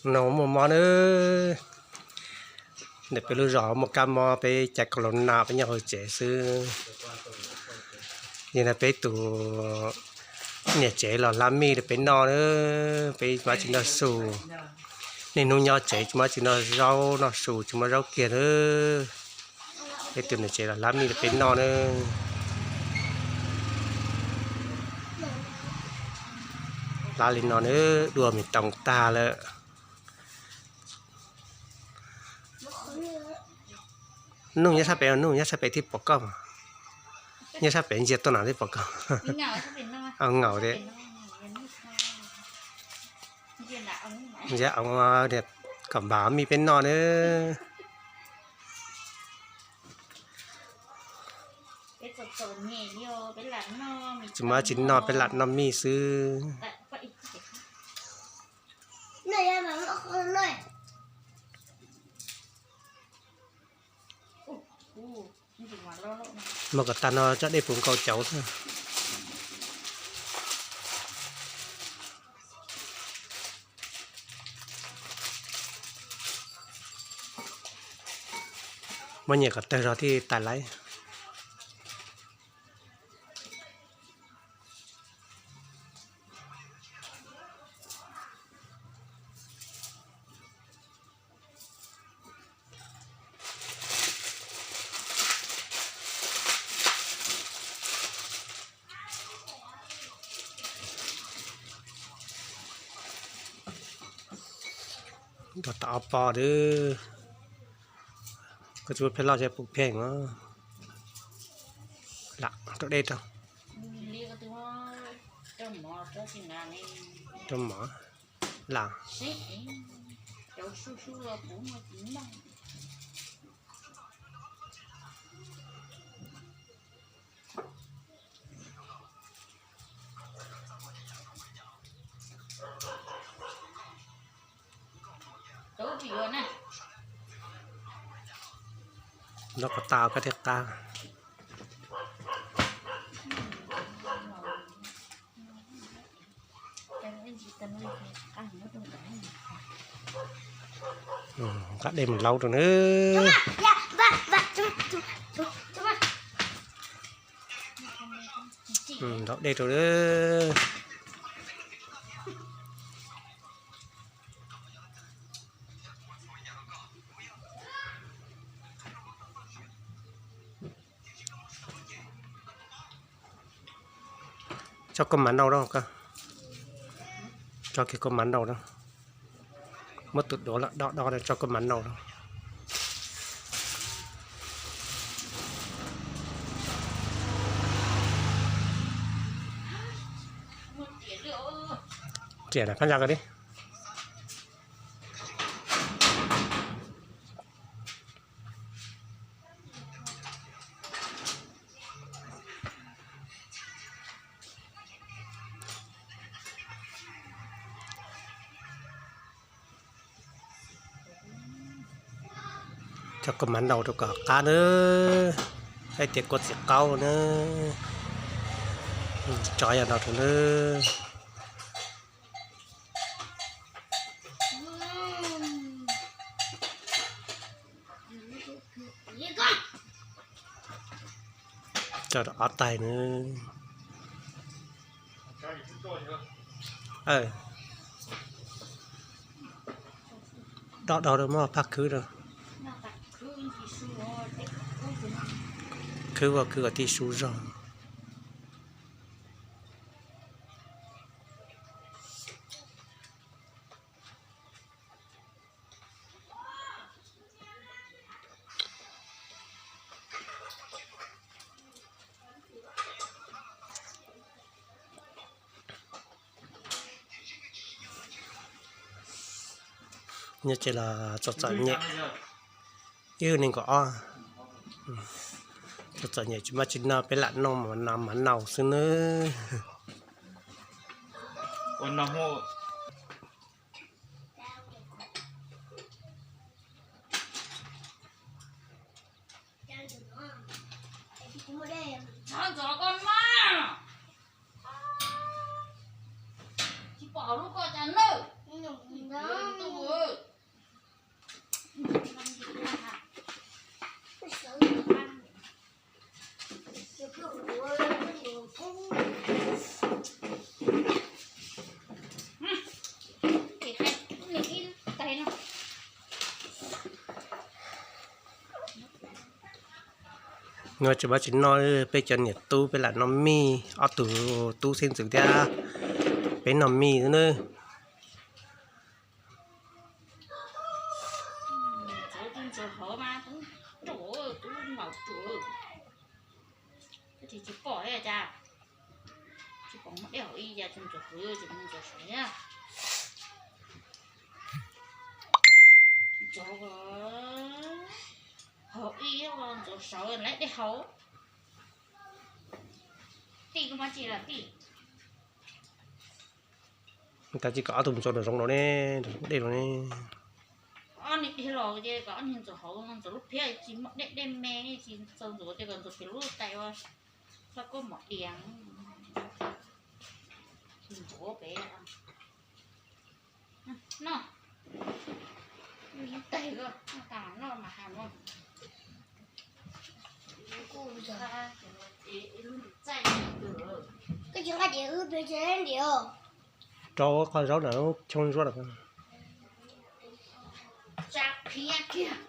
No muaj mob nawb. Ntawm peb lub zos muaj kab mob, peb caiv kaus los nam peb nyob hauv tsev xwb. Yog no peb tus niam tsev los hlab mij rau peb noj nawb, peb tsis muaj tsis noj su. Niaj hnub nyob tsev tsis muaj tsis noj zaub noj su, tsis muaj zaub kiag nawb. Peb tus niam tsev los hlab mij rau peb noj nawb. Hlab li no nawb, dua me toos tag lawm. Nuj nyob sab pem, nuj nyob sab pem thiaj pom koj mas. Nyob sab pem ntsia tuaj no thiaj pom koj. Ngaum thiab. Ntsia kom npam mij peb noj nawb. Tsis muaj tsis noj, peb lam noj mij xwb. Muab kom tag no coj dej puv nkaus cauv xwb. Muab nyias kom tawg zog thiaj tawg laiv. Rau tom ob pob lawm. Koj tsis muaj pheej loj thiab, puv pheej os. Lam rau dej rau. Rau mov lam. Noj kom tag koj thiaj qab. Nqa dej mus laub rau nawb. Laub dej rau nawb. Tso koj mav nau rau, tso kiag koj mav nau rau. Muab tus duav los do do rau, tso koj mav nau rau. Riam na, phab ntsa ko di. Tso kua mav nau rau kom qab nawb. Hais tias kua txiv qaub nawb. Tso yog no rau nawb. Tso rau ob tais nawb. Do do rau, muab phaj khwb rau. Khwb ua khwb kom tij su zog. Nyob tsev los txom txom nyem, ib neeg nkaum ob. Txom txom nyem tsis muaj tsis noj, peb lam noj mav nau xwb nawb. Tsis pom lub ko cas nawb. No tsis paub tsis noj, peb cov niam tub peb lam noj mij, ob tug tub xeeb ntxwv thiab peb noj mij xwb nawb. Ntxuav tus ntxuav hauv mas tub ruam, tub maum ruam. Koj tsis pom cas, tsis pom muaj dej hauv ib yam, tus ntxuav hauv tsis mus ntxuav saud thiab. Ntxuav hauv ib, ntxuav saud lawv dej hauv. Tij, koj muab tij los tij. Cas tsis kom ob tug ntxuav nram zoov los ne, nram zoov dej los ne. Ob niag dej los ces kom ob niag ntxuav hauv, ntxuav lub phiab tsis muaj dej, dej me tsis txaus ntxuav ces kom ntxuav pem lub tais ua txoj kua mom dias. Ntxuav pem. Noj, ib tais koj noj tas noj mas has no. Koj tsis nqa ces wb peb tsis ntiav. Rau qhov zaub na, choo zuaj lawm. Tsa qhiab kiag.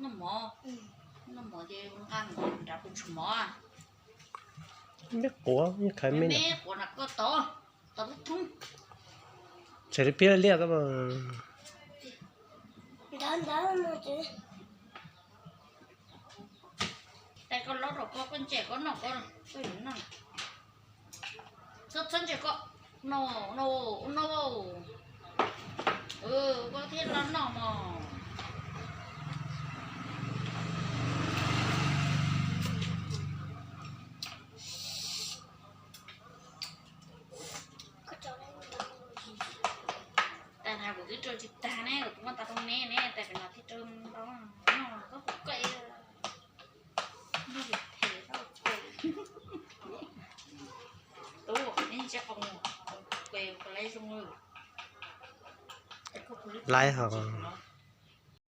Noj mov, noj mov ces nqa mov nrad pes tshuav mov. Meb quav, meb qhaiv meb, meb quav na koj tod, tod thoob. Tshem li phiab liaj koj. Tais koj lob rau koj, koj ntse koj noj koj, koj yuav noj. Txhob, txhob ntse koj, no, no, no. Koj thiaj los noj mog. Tag nrho kuv twb rau tsis tag ne, kuv twb muab tau rau neb ne, tais pem no thiaj rau ntau no, koj puas koj. Tub, neb tsis qhov mus, kuv kuv laib zoo. Laib hos.